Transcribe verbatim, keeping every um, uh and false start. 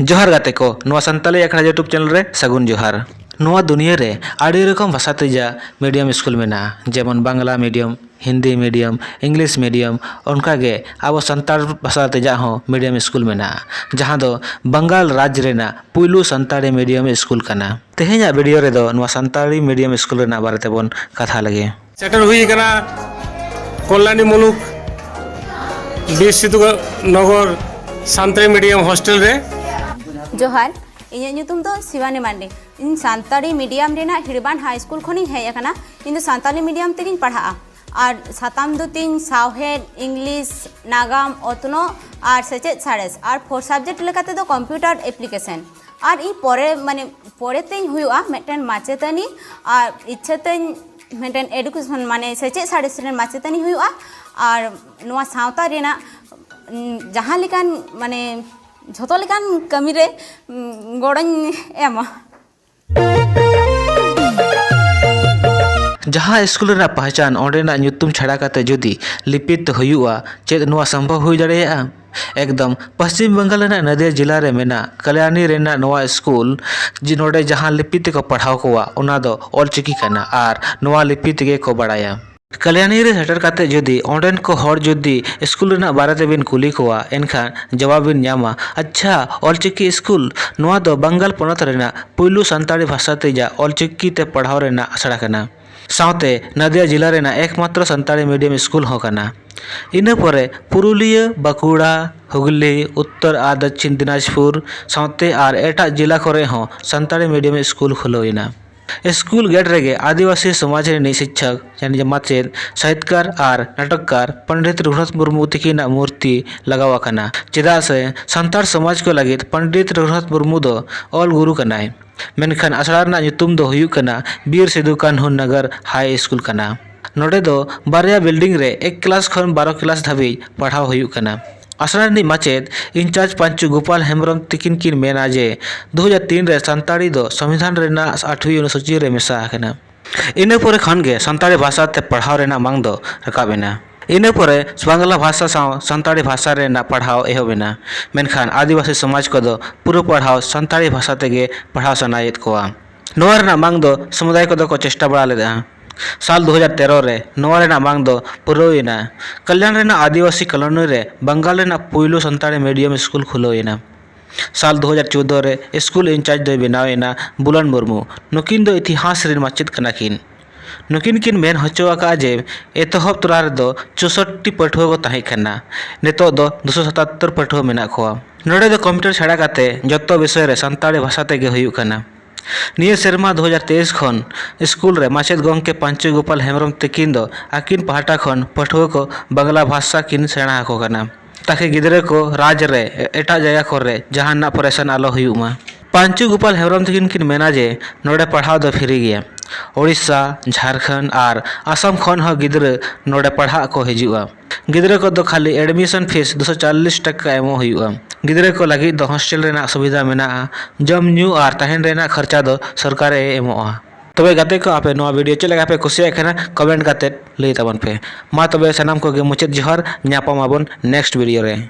ᱡᱚᱦᱟᱨ ᱜᱟᱛᱮ ᱠᱚ, ᱱᱚᱣᱟ ᱥᱟᱱᱛᱟᱞᱤ ᱟᱠᱷᱲᱟ YouTube ᱪᱮᱱᱮᱞ ᱨᱮ ᱥᱟᱹᱜᱩᱱ ᱡᱚᱦᱟᱨ᱾ ᱱᱚᱣᱟ ᱫᱩᱱᱤᱭᱟᱹ ᱨᱮ ᱟᱹᱰᱤ ᱨᱚᱠᱚᱢ ᱵᱷᱟᱥᱟ ᱛᱮ ᱡᱟ ᱢᱤᱰᱤᱭᱟᱢ ᱥᱠᱩᱞ ᱢᱮᱱᱟᱜᱼᱟ, ᱡᱮᱢᱚᱱ Bangla medium, Hindi medium, English medium, ᱚᱱᱠᱟᱜᱮ ᱟᱵᱚ ᱥᱟᱱᱛᱟᱲ ᱵᱷᱟᱥᱟ ᱛᱮ ᱡᱟ ᱦᱚᱸ ᱢᱤᱰᱤᱭᱟᱢ ᱥᱠᱩᱞ ᱢᱮᱱᱟᱜᱼᱟ, ᱡᱟᱦᱟᱸ ᱫᱚ ᱵᱟᱝᱜᱟᱞ ᱨᱟᱡᱽ ᱨᱮᱱᱟᱜ ᱯᱩᱭᱞᱩ ᱥᱟᱱᱛᱟᱲᱤ ᱢᱤᱰᱤᱭᱟᱢ ᱥᱠᱩᱞ ᱠᱟᱱᱟ᱾ ᱛᱮᱦᱮᱧᱟᱜ ᱵᱷᱤᱰᱤᱭᱳ ᱨᱮᱫᱚ ᱱᱚᱣᱟ ᱥᱟᱱᱛᱟᱲᱤ ᱢᱤᱰᱤᱭᱟᱢ ᱥᱠᱩᱞ ᱨᱮᱱᱟᱜ ᱵᱟᱨᱮ ᱛᱮᱵᱚᱱ ᱠᱟᱛᱷᱟ ᱞᱮᱜᱮ᱾ ᱥᱮᱴᱮᱨ ᱦᱩᱭ ᱟᱠᱟᱱᱟ ᱠᱚᱞᱭᱟᱱᱤ ᱢᱩᱞᱩᱠ ᱵᱤᱨ ᱥᱤᱫᱷᱩ ᱱᱚᱜᱚᱨ ᱥᱟᱱᱛᱟᱲᱤ ᱢᱤᱰᱤᱭᱟᱢ ᱦᱳᱥᱴᱮᱞ ᱨᱮ᱾ ᱡᱚᱦᱟᱨ, ᱤᱧᱟᱹᱜ ᱧᱩᱛᱩᱢ ᱫᱚ ᱥᱤᱵᱟᱱᱤ ᱢᱟᱱᱰᱤ᱾ ᱤᱧ ᱥᱟᱱᱛᱟᱲᱤ ᱢᱤᱰᱤᱭᱟᱢ ᱨᱮᱱᱟᱜ ᱦᱤᱲᱵᱟᱱ ᱦᱟᱭ ᱥᱠᱩᱞ ᱠᱷᱚᱱᱤᱧ ᱦᱮᱡ ᱟᱠᱟᱱᱟ᱾ ᱤᱧ ᱫᱚ ᱥᱟᱱᱛᱟᱲᱤ ᱢᱤᱰᱤᱭᱟᱢ ᱛᱮᱜᱤᱧ ᱯᱟᱲᱦᱟᱜᱼᱟ᱾ ᱟᱨ ᱥᱟᱛᱟᱢ ᱫᱚ ᱛᱤᱧ ᱥᱟᱶᱦᱮᱫ, ᱤᱝᱞᱤᱥ, ᱱᱟᱜᱟᱢ, ᱚᱛᱱᱚᱜ ᱟᱨ ᱥᱮᱪᱮᱫ ᱥᱟᱬᱮᱥ᱾ ᱟᱨ ᱯᱷᱳᱨ ᱥᱟᱵᱡᱮᱠᱴ ᱞᱮᱠᱟ ᱛᱮᱫᱚ ᱠᱚᱢᱯᱤᱭᱩᱴᱟᱨ ᱮᱯᱞᱤᱠᱮᱥᱚᱱ᱾ ᱟᱨ ᱤᱧ ᱯᱚᱨᱮ, ᱢᱟᱱᱮ, ᱯᱚᱨᱮ ᱛᱤᱧ ᱦᱩᱭᱩᱜᱼᱟ ᱢᱤᱫᱴᱮᱱ ᱢᱟᱪᱮᱛᱟᱹᱱᱤ᱾ ᱟᱨ ᱤᱪᱪᱷᱟᱹ ᱛᱤᱧ ᱢᱤᱫᱴᱮᱱ ᱮᱰᱩᱠᱮᱥᱚᱱ, ᱢᱟᱱᱮ, ᱥᱮᱪᱮᱫ ᱥᱟᱬᱮᱥ ᱨᱮᱱ ᱢᱟᱪᱮᱛᱟᱹᱱᱤ ᱦᱩᱭᱩᱜᱼᱟ᱾ ᱟᱨ ᱱᱚᱣᱟ ᱥᱟᱶᱛᱟ ᱨᱮᱱᱟᱜ, ᱩᱸ, ᱡᱟᱦᱟᱸ ᱞᱮᱠᱟᱱ, ᱢᱟᱱᱮ, ᱡᱷᱚᱛᱚ ᱞᱮᱠᱟᱱ ᱠᱟᱹᱢᱤ ᱨᱮ, ᱩᱸ, ᱜᱚᱲᱚᱧ ᱮᱢᱟ᱾ ᱡᱟᱦᱟᱸ ᱥᱠᱩᱞ ᱨᱮᱱᱟᱜ ᱯᱟᱦᱪᱟᱱ, ᱚᱸᱰᱮᱱᱟᱜ ᱧᱩᱛᱩᱢ ᱪᱷᱟᱲᱟ ᱠᱟᱛᱮ ᱡᱩᱫᱤ ᱞᱤᱯᱤ ᱛᱮ ᱦᱩᱭᱩᱜᱼᱟ, ᱪᱮᱫ ᱱᱚᱣᱟ ᱥᱚᱢᱵᱷᱚᱵ ᱦᱩᱭ ᱫᱟᱲᱮᱭᱟᱜᱼᱟ? ᱮᱠᱫᱚᱢ᱾ ᱯᱚᱥᱪᱤᱢ ᱵᱟᱝᱜᱟᱞ ᱨᱮᱱᱟᱜ ᱱᱚᱫᱤᱭᱟ ᱡᱮᱞᱟ ᱨᱮ ᱢᱮᱱᱟᱜ ᱠᱟᱞᱭᱟᱱᱤ ᱨᱮᱱᱟᱜ ᱱᱚᱣᱟ ᱥᱠᱩᱞ, ᱡᱮ ᱱᱚᱰᱮ ᱡᱟᱦᱟᱸ ᱞᱤᱯᱤ ᱛᱮᱠᱚ ᱯᱟᱲᱦᱟᱣ ᱠᱚᱣᱟ, ᱚᱱᱟ ᱫᱚ ᱚᱞᱪᱤᱠᱤ ᱠᱟᱱᱟ ᱟᱨ ᱱᱚᱣᱟ ᱞᱤᱯᱤ ᱛᱮᱜᱮ ᱠᱚ ᱵᱟᱲᱟᱭᱟ᱾ ᱠᱟᱞᱭᱟᱱᱤ ᱨᱮ ᱥᱮᱴᱮᱨ ᱠᱟᱛᱮ ᱡᱩᱫᱤ ᱚᱸᱰᱮᱱ ᱠᱚ ᱦᱚᱲ ᱡᱩᱫᱤ ᱥᱠᱩᱞ ᱨᱮᱱᱟᱜ ᱵᱟᱨᱮ ᱛᱮᱵᱤᱱ ᱠᱩᱞᱤ ᱠᱚᱣᱟ, ᱮᱱᱠᱷᱟᱱ ᱡᱚᱣᱟᱵ ᱵᱤᱱ ᱧᱟᱢᱟ, "ᱟᱪᱪᱷᱟ, ᱚᱞᱪᱤᱠᱤ ᱥᱠᱩᱞ, ᱱᱚᱣᱟ ᱫᱚ ᱵᱟᱝᱜᱟᱞ ᱯᱚᱱᱚᱛ ᱨᱮᱱᱟᱜ ᱯᱩᱭᱞᱩ ᱥᱟᱱᱛᱟᱲᱤ ᱵᱷᱟᱥᱟ ᱛᱮ ᱡᱟ ᱚᱞᱪᱤᱠᱤ ᱛᱮ ᱯᱟᱲᱦᱟᱣ ᱨᱮᱱᱟᱜ ᱟᱥᱲᱟ ᱠᱟᱱᱟ, ᱥᱟᱶᱛᱮ ᱱᱟᱫᱤᱭᱟ ᱡᱮᱞᱟ ᱨᱮᱱᱟᱜ ᱮᱠᱢᱟᱛᱨᱚ ᱥᱟᱱᱛᱟᱲᱤ ᱢᱤᱰᱤᱭᱟᱢ ᱥᱠᱩᱞ ᱦᱚᱸ ᱠᱟᱱᱟ᱾" ᱤᱱᱟᱹ ᱯᱚᱨᱮ ᱯᱩᱨᱩᱞᱤᱭᱟᱹ, ᱵᱟᱸᱠᱩᱲᱟ, ᱦᱩᱜᱽᱞᱤ, ᱩᱛᱛᱚᱨ ᱟᱨ ᱫᱚᱠᱠᱷᱤᱱ ᱫᱤᱱᱟᱡᱽᱯᱩᱨ ᱥᱟᱶᱛᱮ ᱟᱨ ᱮᱴᱟᱜ ᱡᱮᱞᱟ ᱠᱚᱨᱮ ᱦᱚᱸ ᱥᱟᱱᱛᱟᱲᱤ ᱢᱤᱰᱤᱭᱟᱢ ᱥᱠᱩᱞ ᱠᱷᱩᱞᱟᱹᱣ ᱮᱱᱟ᱾ ᱥᱠᱩᱞ ᱜᱮᱴ ᱨᱮᱜᱮ ᱟᱹᱫᱤᱵᱟᱹᱥᱤ ᱥᱚᱢᱟᱡᱽ ᱨᱤᱱᱤᱡ ᱥᱤᱠᱪᱷᱚᱠ, ᱭᱟᱱᱤ ᱡᱮ ᱢᱟᱪᱮᱫ, ᱥᱟᱦᱤᱛᱠᱟᱨ ᱟᱨ ᱱᱟᱴᱚᱠᱠᱟᱨ ᱯᱚᱱᱰᱤᱛ ᱨᱚᱜᱷᱩᱱᱟᱛᱷ ᱢᱩᱨᱢᱩ ᱛᱤᱠᱤᱱᱟᱜ ᱢᱩᱨᱛᱤ ᱞᱟᱜᱟᱣ ᱟᱠᱟᱱᱟ, ᱪᱮᱫᱟᱜ ᱥᱮ ᱥᱟᱱᱛᱟᱲ ᱥᱚᱢᱟᱡᱽ ᱠᱚ ᱞᱟᱹᱜᱤᱫ ᱯᱚᱱᱰᱤᱛ ᱨᱚᱜᱷᱩᱱᱟᱛᱷ ᱢᱩᱨᱢᱩ ᱫᱚ ᱚᱞ ᱜᱩᱨᱩ ᱠᱟᱱᱟᱭ᱾ ᱢᱮᱱᱠᱷᱟᱱ ᱟᱥᱲᱟ ᱨᱮᱱᱟᱜ ᱧᱩᱛᱩᱢ ᱫᱚ ᱦᱩᱭᱩᱜ ᱠᱟᱱᱟ ᱵᱤᱨ ᱥᱤᱫᱷᱩ ᱠᱟᱹᱱᱦᱩ ᱱᱚᱜᱚᱨ ᱦᱟᱭ ᱥᱠᱩᱞ ᱠᱟᱱᱟ᱾ ᱱᱚᱰᱮ ᱫᱚ ᱵᱟᱨᱭᱟ ᱵᱤᱞᱰᱤᱝ ᱨᱮ ᱮᱠ ᱠᱞᱟᱥ ᱠᱷᱚᱱ ᱵᱟᱨᱚ ᱠᱞᱟᱥ ᱫᱷᱟᱹᱵᱤᱡ ᱯᱟᱲᱦᱟᱣ ᱦᱩᱭᱩᱜ ᱠᱟᱱᱟ᱾ ᱟᱥᱲᱟ ᱨᱤᱱᱤᱡ ᱢᱟᱪᱮᱫ ᱤᱱᱪᱟᱨᱡᱽ ᱯᱟᱧᱪᱩ ᱜᱳᱯᱟᱞ ᱦᱮᱢᱵᱨᱚᱢ ᱛᱤᱠᱤᱱ ᱠᱤᱱ ᱢᱮᱱᱟ ᱡᱮ, ᱫᱩ ᱦᱟᱡᱟᱨ ᱛᱤᱱ ᱨᱮ ᱥᱟᱱᱛᱟᱲᱤ ᱫᱚ ᱥᱚᱝᱵᱤᱫᱷᱟᱱ ᱨᱮᱱᱟᱜ ᱟᱴᱷᱣᱤ ᱚᱱᱩᱥᱩᱪᱤ ᱨᱮ ᱢᱮᱥᱟ ᱟᱠᱟᱱᱟ᱾ ᱤᱱᱟᱹ ᱯᱚᱨᱮ ᱠᱷᱚᱱ ᱜᱮ ᱥᱟᱱᱛᱟᱲᱤ ᱵᱷᱟᱥᱟ ᱛᱮ ᱯᱟᱲᱦᱟᱣ ᱨᱮᱱᱟᱜ ᱢᱟᱝ ᱫᱚ ᱨᱟᱠᱟᱵ ᱮᱱᱟ᱾ ᱤᱱᱟᱹ ᱯᱚᱨᱮ ᱵᱟᱝᱞᱟ ᱵᱷᱟᱥᱟ ᱥᱟᱶ ᱥᱟᱱᱛᱟᱲᱤ ᱵᱷᱟᱥᱟ ᱨᱮᱱᱟᱜ ᱯᱟᱲᱦᱟᱣ ᱮᱦᱚᱵ ᱮᱱᱟ, ᱢᱮᱱᱠᱷᱟᱱ ᱟᱹᱫᱤᱵᱟᱹᱥᱤ ᱥᱚᱢᱟᱡᱽ ᱠᱚᱫᱚ ᱯᱩᱨᱟᱹ ᱯᱟᱲᱦᱟᱣ ᱥᱟᱱᱛᱟᱲᱤ ᱵᱷᱟᱥᱟ ᱛᱮᱜᱮ ᱯᱟᱲᱦᱟᱣ ᱥᱟᱱᱟᱭᱮᱫ ᱠᱚᱣᱟ᱾ ᱱᱚᱣᱟ ᱨᱮᱱᱟᱜ ᱢᱟᱝ ᱫᱚ ᱥᱚᱢᱩᱫᱟᱭ ᱠᱚᱫᱚ ᱠᱚ ᱪᱮᱥᱴᱟ ᱵᱟᱲᱟ ᱞᱮᱫᱟ᱾ ᱥᱟᱞ ᱫᱩ ᱦᱟᱡᱟᱨ ᱛᱮᱨᱚ ᱨᱮ ᱱᱚᱣᱟ ᱨᱮᱱᱟᱜ ᱢᱟᱝ ᱫᱚ ᱯᱩᱨᱟᱹᱣ ᱮᱱᱟ᱾ ᱠᱟᱞᱭᱟᱱ ᱨᱮᱱᱟᱜ ᱟᱹᱫᱤᱵᱟᱹᱥᱤ ᱠᱚᱞᱳᱱᱤ ᱨᱮ ᱵᱟᱝᱜᱟᱞ ᱨᱮᱱᱟᱜ ᱯᱩᱭᱞᱩ ᱥᱟᱱᱛᱟᱲᱤ ᱢᱤᱰᱤᱭᱟᱢ ᱥᱠᱩᱞ ᱠᱷᱩᱞᱟᱹᱣ ᱮᱱᱟ᱾ ᱥᱟᱞ ᱫᱩ ᱦᱟᱡᱟᱨ ᱪᱳᱫᱽᱫᱳ ᱨᱮ ᱥᱠᱩᱞ ᱤᱱᱪᱟᱨᱡᱽ ᱫᱚᱭ ᱵᱮᱱᱟᱣ ᱮᱱᱟ ᱵᱩᱞᱟᱱ ᱢᱩᱨᱢᱩ᱾ ᱱᱩᱠᱤᱱ ᱫᱚ ᱤᱛᱤᱦᱟᱥ ᱨᱮᱱ ᱢᱟᱪᱮᱫ ᱠᱟᱱᱟ ᱠᱤᱱ᱾ ᱱᱩᱠᱤᱱ ᱠᱤᱱ ᱢᱮᱱ ᱦᱚᱪᱚ ᱟᱠᱟᱫᱼᱟ ᱡᱮ ᱮᱛᱚᱦᱚᱵ ᱛᱚᱨᱟ ᱨᱮᱫᱚ ᱪᱳᱥᱳᱴᱴᱤ ᱯᱟᱹᱴᱷᱩᱣᱟᱹ ᱠᱚ ᱛᱟᱦᱮᱸ ᱠᱟᱱᱟ, ᱱᱤᱛᱚᱜ ᱫᱚ ᱫᱩᱥᱚ ᱥᱟᱛᱟᱛᱛᱳᱨ ᱯᱟᱹᱴᱷᱩᱣᱟᱹ ᱢᱮᱱᱟᱜ ᱠᱚᱣᱟ᱾ ᱱᱚᱰᱮ ᱫᱚ ᱠᱚᱢᱯᱤᱭᱩᱴᱟᱨ ᱪᱷᱟᱲᱟ ᱠᱟᱛᱮ ᱡᱚᱛᱚ ᱵᱤᱥᱚᱭ ᱨᱮ ᱥᱟᱱᱛᱟᱲᱤ ᱵᱷᱟᱥᱟ ᱛᱮᱜᱮ ᱦᱩᱭᱩᱜ ᱠᱟᱱᱟ᱾ ᱱᱤᱭᱟᱹ ᱥᱮᱨᱢᱟ ᱫᱩ ᱦᱟᱡᱟᱨ ᱛᱮᱭᱤᱥ ᱠᱷᱚᱱ ᱥᱠᱩᱞ ᱨᱮ ᱢᱟᱪᱮᱫ ᱜᱚᱢᱠᱮ ᱯᱟᱧᱪᱩ ᱜᱳᱯᱟᱞ ᱦᱮᱢᱵᱨᱚᱢ ᱛᱤᱠᱤᱱ ᱫᱚ ᱟᱹᱠᱤᱱ ᱯᱟᱦᱴᱟ ᱠᱷᱚᱱ ᱯᱟᱹᱴᱷᱩᱣᱟᱹ ᱠᱚ ᱵᱟᱝᱞᱟ ᱵᱷᱟᱥᱟ ᱠᱤᱱ ᱥᱮᱬᱟ ᱟᱠᱚ ᱠᱟᱱᱟ, ᱛᱟᱠᱤ ᱜᱤᱫᱽᱨᱟᱹ ᱠᱚ ᱨᱟᱡᱽ ᱨᱮ ᱮᱴᱟᱜ ᱡᱟᱭᱜᱟ ᱠᱚᱨᱮ ᱡᱟᱦᱟᱱᱟᱜ ᱯᱚᱨᱮᱥᱟᱱ ᱟᱞᱚ ᱦᱩᱭᱩᱜ ᱢᱟ᱾ ᱯᱟᱧᱪᱩ ᱜᱳᱯᱟᱞ ᱦᱮᱢᱵᱨᱚᱢ ᱛᱤᱠᱤᱱ ᱠᱤᱱ ᱢᱮᱱᱟ ᱡᱮ ᱱᱚᱰᱮ ᱯᱟᱲᱦᱟᱣ ᱫᱚ ᱯᱷᱤᱨᱤ ᱜᱮᱭᱟ᱾ ᱳᱰᱤᱥᱟ, ᱡᱷᱟᱲᱠᱷᱚᱸᱰ ᱟᱨ ᱟᱥᱟᱢ ᱠᱷᱚᱱ ᱦᱚᱸ ᱜᱤᱫᱽᱨᱟᱹ ᱱᱚᱰᱮ ᱯᱟᱲᱦᱟᱜ ᱠᱚ ᱦᱤᱡᱩᱜᱼᱟ᱾ ᱜᱤᱫᱽᱨᱟᱹ ᱠᱚᱫᱚ ᱠᱷᱟᱹᱞᱤ admission fees ᱫᱩᱥᱚ ᱪᱚᱞᱞᱤᱥ ᱴᱟᱠᱟ ᱮᱢᱚᱜ ᱦᱩᱭᱩᱜᱼᱟ᱾ ᱜᱤᱫᱽᱨᱟᱹ ᱠᱚ ᱞᱟᱹᱜᱤᱫ ᱫᱚ ᱦᱳᱥᱴᱮᱞ ᱨᱮᱱᱟᱜ ᱥᱩᱵᱤᱫᱷᱟ ᱢᱮᱱᱟᱜᱼᱟ᱾ ᱡᱚᱢ ᱧᱩ ᱟᱨ ᱛᱟᱦᱮᱱ ᱨᱮᱱᱟᱜ ᱠᱷᱚᱨᱪᱟ ᱫᱚ ᱥᱚᱨᱠᱟᱨ ᱮ ᱮᱢᱚᱜᱼᱟ᱾ ᱛᱚᱵᱮ ᱜᱟᱛᱮ ᱠᱚ, ᱟᱯᱮ ᱱᱚᱣᱟ ᱵᱷᱤᱰᱤᱭᱳ ᱪᱮᱫ ᱞᱮᱠᱟ ᱯᱮ ᱠᱩᱥᱤᱭᱟᱜ ᱠᱟᱱᱟ, ᱠᱚᱢᱮᱱᱴ ᱠᱟᱛᱮ ᱞᱟᱹᱭ ᱛᱟᱵᱚᱱ ᱯᱮ᱾ ᱢᱟ ᱛᱚᱵᱮ ᱥᱟᱱᱟᱢ ᱠᱚᱜᱮ ᱢᱩᱪᱟᱹᱫ ᱡᱚᱦᱟᱨ, ᱧᱟᱯᱟᱢ ᱟᱵᱚᱱ ᱱᱮᱠᱥᱴ ᱵᱷᱤᱰᱤᱭᱳ ᱨᱮ᱾